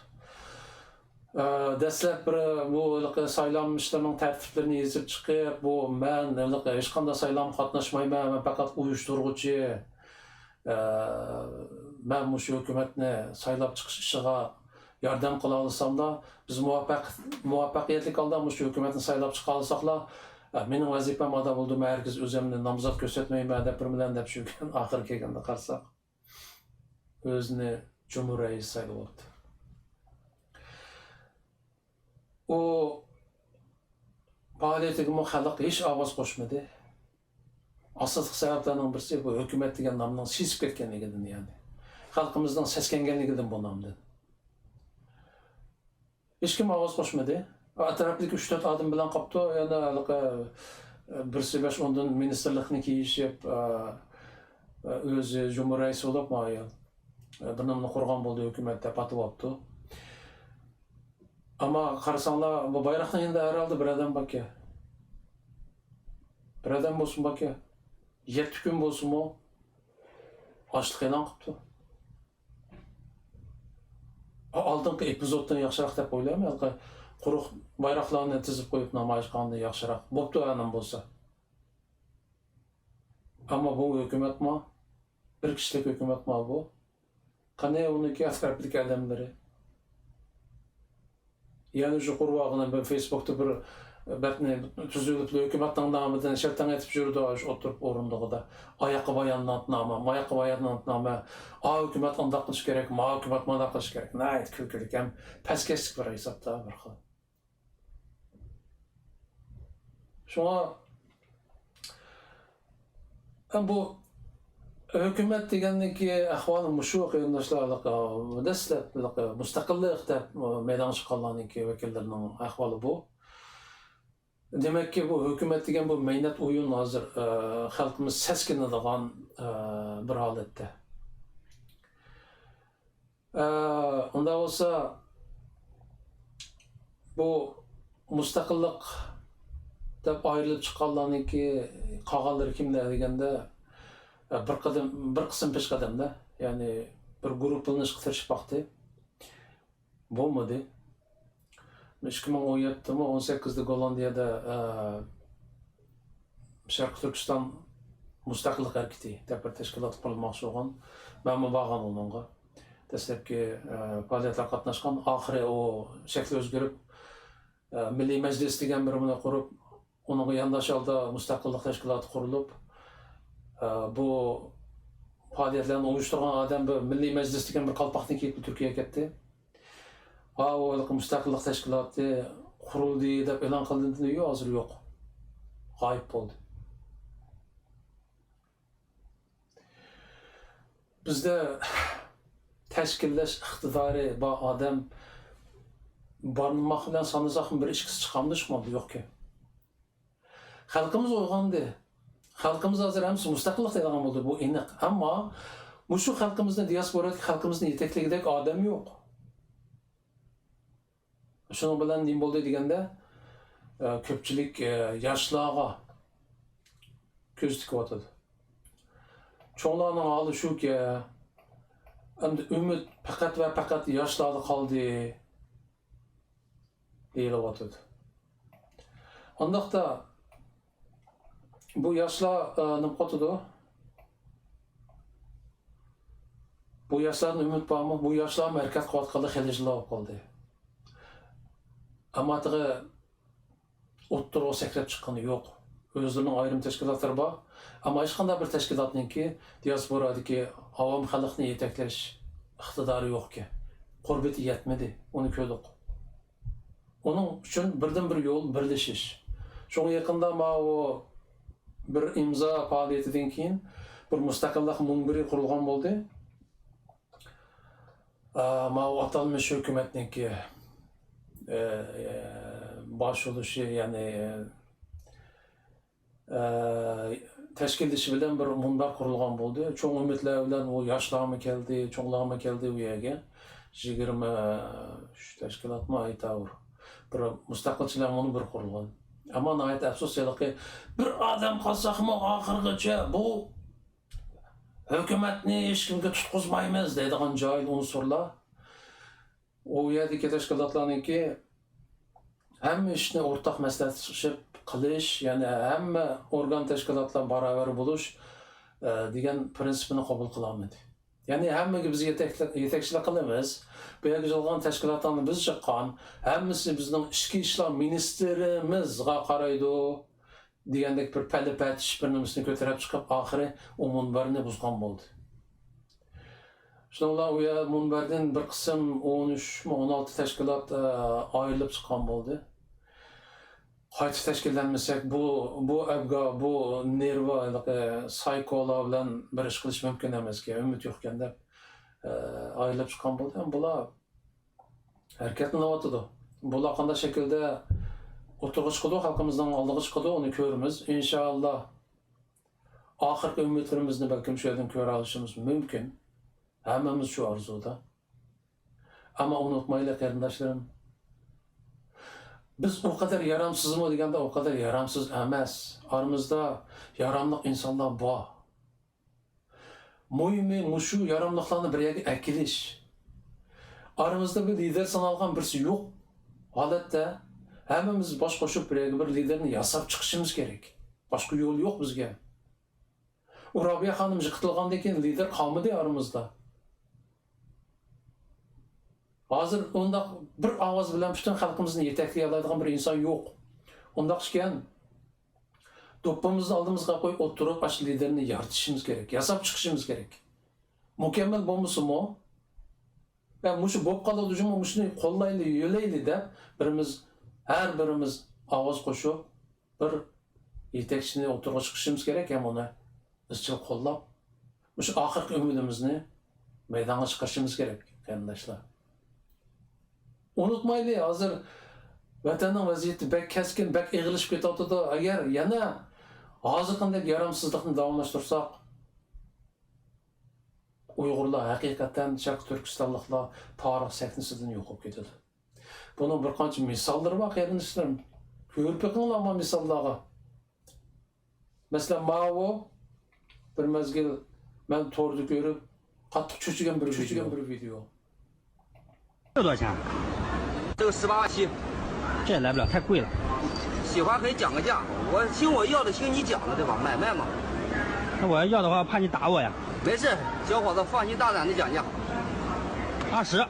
ئە، دەسلەپ بىر بۇ ھېلىقى سايلام ئىشلىرىنىڭ تەرتىپلىرىنى يېزىپ چىقىپ، بۇ مەن ھېلىقى ھېچقانداق سايلامغا قاتناشمايمەن، مەن پەقەت ئۇيۇشتۇرغۇچى، ئە، مەن مۇشۇ ھۆكۈمەتنى سايلاپ چىقىش ئىشىغا ياردەم قىلالىساملا، بىز مۇۋەپپەق-، مۇۋەپپەقىيەتلىك ھالدا مۇشۇ ھۆكۈمەتنى سايلاپ چىقالىساقلا، ئە، مېنىڭ ۋەزىپەم ئادا بولىدۇ، مەن ھەرگىز ئۆزۈمنى نامزات كۆرسەتمەيمەن دەپ بىر بىلەن دەپ يۈرگەن، ئاخىرى كەلگەندە قارىساق، ئۆزىنى جۇمھۇر رەئىسى سايلىۋاپتۇ. ئۇ پائالىيىتىگىمۇ خەلق ھېچ ئاۋاز قوشمىدى. ئاساسلىق سەۋەبلەرنىڭ بىرسى بۇ ھۆكۈمەت دېگەن نامنىڭ سېسىپ كەتكەنلىكىدىن، يەنى خەلقىمىزنىڭ سەسكەنگەنلىكىدىن بۇ نامدىن. ھېچكىم ئاۋاز قوشمىدى. ئەتراپتىكى ئۈچ تۆت ئادەم بىلەن قاپتۇ، يەنە ھېلىقى بىرسى بەش ئوندىن مىنىستىرلىقنى كىيىشىپ، ئۆزى جۇمھۇر رەئىسى بولۇپ، مايىل بىر نېمىنى قۇرغان بولدى ھۆكۈمەت دەپ ئاتىۋاپتۇ. ئەمما قارىساڭلار، بۇ بايراقنىڭ يېنىدا ھەر ھالدا بىر ئادەم باركەن. بىر ئادەم بولسىمۇ باركەن. يەتتە كۈن بولسىمۇ ئاچلىق ئېلان قىپتۇ. ئا-، ئالدىنقى ئېپىزودتىن ياخشىراق دەپ ئويلايمەن. ھېلىقى قۇرۇق بايراقلارنى تىزىپ قويۇپ نامايىش قىلغاندىن ياخشىراق. بوپتۇ، ئەنەم بولسا. ئەمما بۇ ھۆكۈمەتمۇ، بىر كىشىلىك ھۆكۈمەتمۇ بۇ. قېنى ئۇنىڭكى ئەتراپىدىكى ئادەملىرى؟ يەنە شۇ قۇرۇۋالغىنى بىر فېيسبۇكتا بىر بەتنى تۈزۈۋېلىپلا ھۆكۈمەتنىڭ نامىدىن شىلتىڭ ئېتىپ يۈرىدۇ، شۇ ئولتۇرۇپ ئورۇندۇقىدا. ئاياققا باياناتنامە، ماياققا باياناتنامە، ئا ھۆكۈمەت ئانداق قىلىش كېرەك، ما ھۆكۈمەت مانداق قىلىش كېرەك. ناھايىتى كۈلكىلىك ھەم پەسكەشلىك بىر ھېسابتا بىر خىل. شۇڭا ھەم بۇ ھۆكۈمەت دېگەننىڭكى ئەھۋالى مۇشۇ، قېرىنداشلار، ھېلىقى دەسلەپ ھېلىقى مۇستەقىللىق دەپ مەيدانغا چىققانلارنىڭكى ۋەكىللىرىنىڭ ئەھۋالى بۇ. دېمەككى، بۇ ھۆكۈمەت دېگەن بۇ مەينەت ئويۇن ھازىر، ئە، خەلقىمىز سەسكىنىدىغان، ئە، بىر ھالەتتە. ئە، ئۇنداق بولسا، بۇ مۇستەقىللىق دەپ ئايرىلىپ چىققانلارنىڭكى قالغانلىرى كىملەر دېگەندە، ئە، بىر قەدەم، بىر قىسىم پېشقەدەملەر، يەنى بىر گۇرۇپپىلىنىشقا تىرىشىپ باقتى. بولمىدى. ئىككى مىڭ ئون يەتتىمۇ، ئون سەككىزدە گوللاندىيەدە، ئە، شەرقىي تۈركىستان مۇستەقىللىق ھەرىكىتى دەپ بىر تەشكىلات قۇرۇلماقچى بولغان. مەنمۇ بارغان ئۇنىڭغا. دەسلەپكى، ئە، پائالىيەتلەرگە قاتناشقان. ئاخىرى ئۇ شەكلى ئۆزگىرىپ، ئە، مىللىي مەجلىس دېگەن بىر نېمىنى قۇرۇپ، ئۇنىڭغا يانداش ھالدا مۇستەقىللىق تەشكىلاتى قۇرۇلۇپ، ئە، بۇ پائالىيەتلەرنى ئۇيۇشتۇرغان ئادەم بىر مىللىي مەجلىس دېگەن بىر قالپاقنى كىيىپ تۈركىيەگە كەتتى. ھا، ئۇ ھېلىقى مۇستەقىللىق تەشكىلاتى قۇرۇلدى دەپ ئېلان قىلىندىمۇ؟ يوق، ھازىر يوق. غايىب بولدى. بىزدە تەشكىللەش ئىقتىدارى بار ئادەم بارماق بىلەن سانىساقمۇ بىر ئىككىسى چىقامدۇ، چىقمامدۇ؟ يوقكەن. خەلقىمىز ئويغاندى. خەلقىمىز ھازىر ھەممىسى مۇستەقىللىق دەيدىغان بولدى، بۇ ئېنىق. ئەمما مۇشۇ خەلقىمىزنى، دىياسپورادىكى خەلقىمىزنى يېتەكلىگۈدەك ئادەم يوق. شۇنىڭ بىلەن نېمە بولدى دېگەندە، ئە، كۆپچىلىك، ئە، ياشلارغا كۆز تىكىۋاتىدۇ. چوڭلارنىڭ ھالى شۇكى، ئەمدى ئۈمىد پەقەت ۋە پەقەت ياشلاردا قالدى دېيىلىۋاتىدۇ. ئۇنداقتا بۇ ياشلار، ئە، نېمە قىلىۋاتىدۇ؟ بۇ ياشلاردىن ئۈمىد بارمۇ؟ بۇ ياشلارمۇ ھەرىكەت قىلىۋاتقىلى خېلى يىللار بولۇپ قالدى. ئەمما تېخى ئوتتۇرىغا سەكرەپ چىققىنى يوق. ئۆزلىرىنىڭ ئايرىم تەشكىلاتلىرى بار. ئەمما ھېچقانداق بىر تەشكىلاتنىڭكى دىياسپورادىكى ئاۋام خەلقنى يېتەكلەش ئىقتىدارى يوقكەن. قۇربىتى يەتمىدى. ئۇنى كۆردۇق. ئۇنىڭ ئۈچۈن بىردىنبىر يول بىرلىشىش. شۇڭا يېقىندا ماۋۇ بىر ئىمزا پائالىيىتىدىن كېيىن بىر مۇستەقىللىق مۇنبىرى قۇرۇلغان بولدى. ئا، ماۋۇ ئاتالمىش ھۆكۈمەتنىڭكى، ئە، باش بولۇشى، يەنى، ئە، تەشكىللىشى بىلەن بىر مۇنبەر قۇرۇلغان بولدى. چوڭ ئۈمىدلەر بىلەن ئۇ ياشلارمۇ كەلدى، چوڭلارمۇ كەلدى ئۇ يەرگە. يىگىرمە ئۈچ تەشكىلاتمۇ ئەيتاۋۇر. بىر مۇستەقىلچىلەر مۇنبىرى قۇرۇلغان. ئەمما ناھايىتى ئەپسۇس، ھېلىقى بىر ئادەم قالساقمۇ ئاخىرغىچە بۇ ھۆكۈمەتنى ھېچكىمگە تۇتقۇزمايمىز دەيدىغان جاھىل ئۇنسۇرلار ئۇ يەردىكى تەشكىلاتلارنىڭكى ھەممە ئىشنى ئورتاق مەسلىھەتلىشىپ قىلىش، يەنى ھەممە ئورگان تەشكىلاتلار باراۋەر بولۇش، ئە، دېگەن پىرىنسىپنى قوبۇل قىلالمىدى. يەنى ھەممىگە بىز يېتەكلىك، يېتەكچىلىك قىلىمىز. بۇ يەرگە يىغىلغان تەشكىلاتلارنى بىز چىققان، ھەممىسى بىزنىڭ ئىچكى ئىشلار مىنىستىرىمىزغا قارايدۇ دېگەندەك بىر پەلە-پەتىش بىر نېمىسىنى كۆتۈرۈپ چىقىپ، ئاخىرى ئۇ مۇنبەرنى بۇزغان بولدى. شۇنىڭ بىلەن ئۇ يەر مۇنبەردىن بىر قىسىم ئون ئۈچمۇ، ئون ئالتە تەشكىلات، ئە، ئايرىلىپ چىققان بولدى. قايتا تەشكىللەنمىسەك، بۇ، بۇ ئەبگا، بۇ نېرۋا، ھېلىقى سايكولار بىلەن بىر ئىش قىلىش مۇمكىن ئەمەسكەن، ئۈمىد يوقكەن دەپ، ئە، ئايرىلىپ چىققان بولدى. ھەم بۇلار ھەرىكەتلىنىۋاتىدۇ. بۇلار قانداق شەكىلدە ئوتتۇرىغا چىقىدۇ، خەلقىمىزنىڭ ئالدىغا چىقىدۇ، ئۈنى كۆرىمىز. ئىنشائاللا، ئاخىرقى ئۈمىدلىرىمىزنى بەلكىم شۇ يەردىن كۆرەلىشىمىز مۇمكىن. ھەممىمىز شۇ ئارزۇدا. ئەمما ئۇنتۇمايلى، قېرىنداشلىرىم، بىز ئۇ قەدەر يارامسىزمۇ دېگەندە، ئۇ قەدەر يارامسىز ئەمەس. ئارىمىزدا ياراملىق ئىنسانلار بار. مۇھىمى مۇشۇ ياراملىقلارنى بىر يەرگە ئەكېلىش. ئارىمىزدا بىر لىدېر سانالغان بىرسى يوق ھالەتتە، ھەممىمىز باش قوشۇپ بىر يەرگە بىر لىدېرنى ياساپ چىقىشىمىز كېرەك. باشقا يول يوق بىزگە. ئۇ رابىيە خانىم يىقىتىلغاندىن كېيىن لىدېر قالمىدى ئارىمىزدا. ھازىر ئۇنداق بىر ئاۋاز بىلەن پۈتۈن خەلقىمىزنى يېتەكلىيەلەيدىغان بىر ئىنسان يوق. ئۇنداق ئىكەن، دوپپىمىزنى ئالدىمىزغا قويۇپ ئولتۇرۇپ، ئاشۇ لىدېرنى يارىتىشىمىز كېرەك، ياساپ چىقىشىمىز كېرەك. مۇكەممەل بولمىسىمۇ، يا مۇشۇ بولۇپ قالىدۇ جۇمۇ، مۇشۇنى قوللايلى، يۆلەيلى دەپ، بىرىمىز، ھەر بىرىمىز ئاۋاز قوشۇپ، بىر يېتەكچىنى ئوتتۇرىغا چىقىرىشىمىز كېرەك ھەم ئۇنى ئىزچىل قوللاپ، مۇشۇ ئاخىرقى ئۈمىدىمىزنى مەيدانغا چىقىرىشىمىز كېرەك، قېرىنداشلار. ئۇنتۇمايلى، ھازىر ۋەتەننىڭ ۋەزىيىتى بەك كەسكىن، بەك ئېغىرلىشىپ كېتىۋاتىدۇ. ئەگەر يەنە ھازىرقىدەك يارامسىزلىقنى داۋاملاشتۇرساق، ئۇيغۇرلار ھەقىقەتەن، شەرقىي تۈركىستانلىقلار تارىخ سەھنىسىدىن يوقاپ كېتىدۇ. بۇنىڭ بىر قانچە مىساللىرى بار، قېرىنداشلىرىم. كۆرۈپ بېقىڭلار ما مىساللارغا. مەسىلەن، ماۋۇ بىر مەزگىل مەن توردا كۆرۈپ، قاتتىق چۆچۈگەن بىر چۆچۈگەن ۋىدېئو. بىر ۋىدېئو. 这多少钱？这个十八万七。这也来不了，太贵了。喜欢可以讲个价，我听我要的听你讲的，对吧？买卖嘛。那我要要的话，怕你打我呀。没事，小伙子，放心大胆的讲价。二十。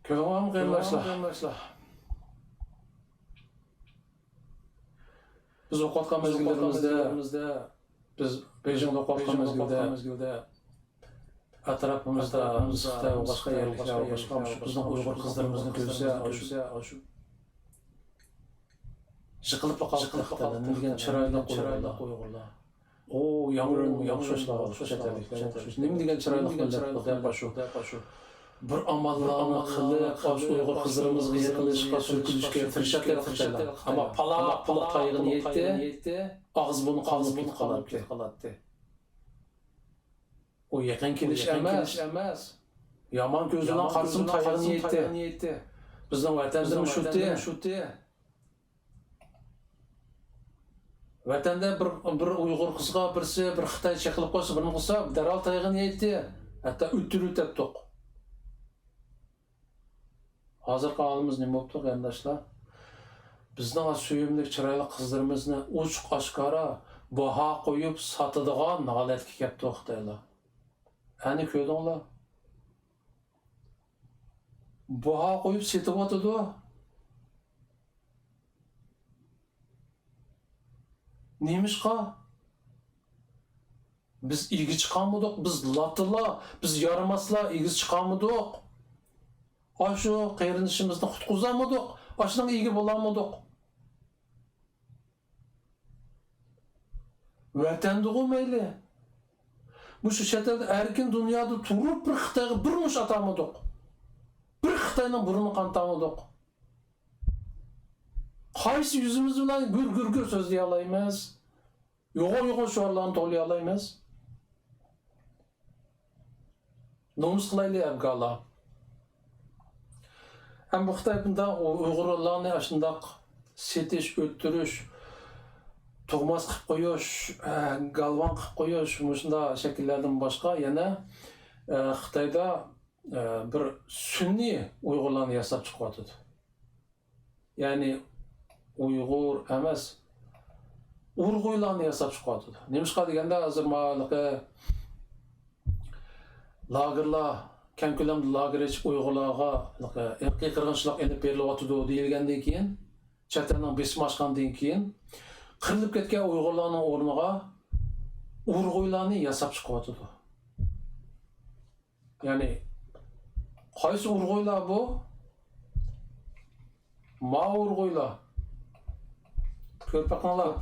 كۆرۈڭلارمۇ، قېرىنداشلار؟ بىز ئوقۇۋاتقان مەزگىللىرىمىزدە، بىز بېيجىڭدا ئوقۇۋاتقان مەزگىلدە، ئەتراپىمىزدا مىسىردا ۋە باشقا يەرلىكلەر ۋە باشقا مۇشۇ بىزنىڭ ئۇيغۇر قىزلىرىمىزنى كۆرسە، ئاشۇ يىقىلىپلا قالاتتى. نېمە دېگەن چىرايلىق ئۇيغۇرلار. ئۇ ياڭرىنى ئوخشاشلا، ئوخشاش چەت ئەللىكلەرگە ئوخشاش. نېمە دېگەن چىرايلىق مىللەت بۇ دەپ ئاشۇ. بىر ئاماللارنى قىلىپ، ئاشۇ ئۇيغۇر قىزلىرىمىزغا يېقىنلىشىشقا، سۈركىلىشكە تىرىشاتتى خىتايلار. ئەمما پالاق پۇلۇق تايىقىنى يەيتتى، ئاغزى بۇرنى قانىلىپ كېتىپ قالاتتى. ئۇ يېقىن كېلىش ئەمەس. يامان كۆزى بىلەن قارىسىمۇ تايىقىنى يەيتتى. بىزنىڭ ۋەتەندىمۇ شۇتى. ۋەتەندە بىر، بىر ئۇيغۇر قىزغا بىرسى بىر خىتاي چېقىلىپ قالسا، بىر نېمە قىلسا، دەرھال تايىقىنى يەيتتى. ھەتتا ئۆلتۈرۈۋېتەتتۇق. ھازىرقى ھالىمىز نېمە بوپتۇ، قېرىنداشلار؟ بىزنىڭ سۆيۈملۈك، چىرايلىق قىزلىرىمىزنى ئوچۇق-ئاشكارا باھا قويۇپ ساتىدىغان ھالەتكە كەپتۇ خىتايلار. ئەنە كۆردۈڭلار. باھا قويۇپ سېتىۋاتىدۇ. نېمىشقا؟ بىز ئىگە چىقالمىدۇق، بىز لاتىلا، بىز يارىماسلا ئىگە چىقالمىدۇق. ئاشۇ قېرىندىشىمىزنى قۇتقۇزالمىدۇق، ئاشۇنىڭغا ئىگە بولالمىدۇق. ۋەتەندىغۇ مەيلى. مۇشۇ چەت ئەلدە ئەركىن دۇنيادا تۇرۇپ بىر خىتايغا بىر مۇش ئاتالمىدۇق. بىر خىتاينىڭ بۇرنىنى قانىتالمىدۇق. قايسى يۈزىمىز بىلەن گۈر، گۈر، گۈر سۆزلىيەلەيمىز؟ يوغان، يوغان شوئارلارنى توۋلىيالايمىز. نومۇس قىلايلى، ئەبگالار. ئەمما خىتاي بۇنداق ئۇ-، ئۇيغۇرلارنى ئاشۇنداق سېتىش، ئۆلتۈرۈش، تۇغماس قىلىپ قويۇش، ئە، گالۋاڭ قىلىپ قويۇش، مۇشۇنداق شەكىللەردىن باشقا يەنە، ئە، خىتايدا، ئە، بىر سۈنئىي ئۇيغۇرلارنى ياساپ چىقىۋاتىدۇ. يەنى ئۇيغۇر ئەمەس، ئۇرغۇيلارنى ياساپ چىقىۋاتىدۇ. نېمىشقا دېگەندە، ھازىر ماۋۇ لاگېرلار، كەڭ كۆلەمدە لاگېر ئېچىپ، ئۇيغۇرلارغا ئىرقىي قىرغىنچىلىق ئېلىپ بېرىلىۋاتىدۇ دېيىلگەندىن كېيىن، چەت ئەلنىڭ بېسىمى ئاشقاندىن كېيىن، قىرىلىپ كەتكەن ئۇيغۇرلارنىڭ ئورنىغا ئۇرغۇيلارنى ياساپ چىقىۋاتىدۇ. يەنى قايسى ئۇرغۇيلار بۇ؟ ماۋۇ ئۇرغۇيلار. كۆرۈپ بېقىڭلار.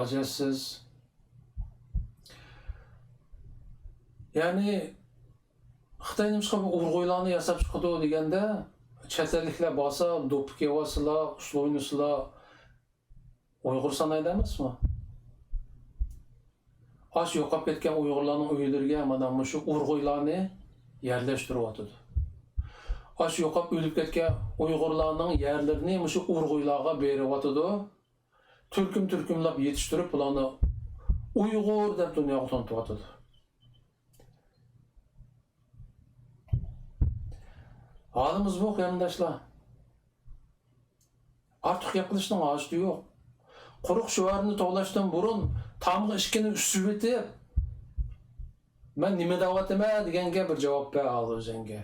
ھاجەتسىز. يەنى خىتاي نېمىشقا بۇ ئۇرغۇيلارنى ياساپ چىقىدۇ دېگەندە، چەت ئەللىكلەر بارسا، دوپپا كىيىۋالسىلا، ئۇسسۇل ئوينىسىلا، ئۇيغۇر سانايدۇ ئەمەسمۇ؟ ئاشۇ يوقاپ كەتكەن ئۇيغۇرلارنىڭ ئۆيلىرىگە مانا مۇشۇ ئۇرغۇيلارنى يەرلەشتۈرۈۋاتىدۇ. ئاشۇ يوقاپ ئۆلۈپ كەتكەن ئۇيغۇرلارنىڭ يەرلىرىنى مۇشۇ ئۇرغۇيلارغا بېرىۋاتىدۇ. تۈركۈم-تۈركۈملەپ يېتىشتۈرۈپ، بۇلارنى ئۇيغۇر دەپ دۇنياغا تونۇتۇۋاتىدۇ. ھالىمىز بۇ، قېرىنداشلار. ئارتۇق گەپ قىلىشنىڭ ھاجىتى يوق. قۇرۇق شوئارنى توۋلاشتىن بۇرۇن تامغا ئىككىنى ئۈسۈۋېتىپ، «مەن نېمە دەۋاتىمەن؟» دېگەنگە بىر جاۋاب بەر ھازىر ئۆزۈڭگە.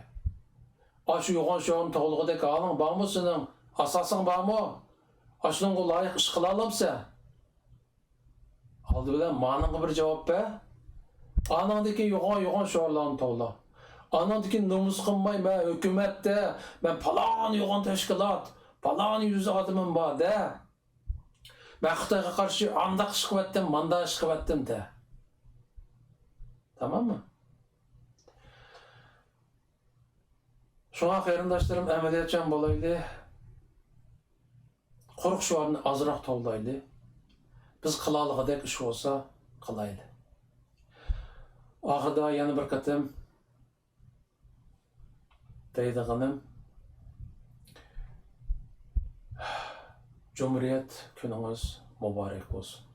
ئاشۇ يوغان شوئارنى توۋلىغۇدەك ھالىڭ بارمۇ سېنىڭ؟ ئاساسىڭ بارمۇ؟ ئاشۇنىڭغا لايىق ئىش قىلالامسەن؟ ئالدى بىلەن مانىڭغا بىر جاۋاب بەر. ئانىڭدىن كېيىن يوغان، يوغان شوئارلارنى توۋلا. ئانىڭدىن كېيىن نومۇس قىلماي، «مەن ھۆكۈمەتتە، مەن پالان يوغان تەشكىلات، پالان يۈز ئادىمىم بار» دە. «مەن خىتايغا قارشى ئانداق ئىش قىلىۋەتتىم، مانداق ئىش قىلىۋەتتىم» دە. تاماممۇ؟ شۇڭا قېرىنداشلىرىم، ئەمەلىيەتچان بولايلى. قۇرۇق شوئارنى ئازراق توۋلايلى. بىز قىلالىغۇدەك ئىش بولسا قىلايلى. ئاخىرىدا يەنە بىر قېتىم دەيدىغىنىم، جۇمھۇرىيەت كۈنىڭىز مۇبارەك بولسۇن.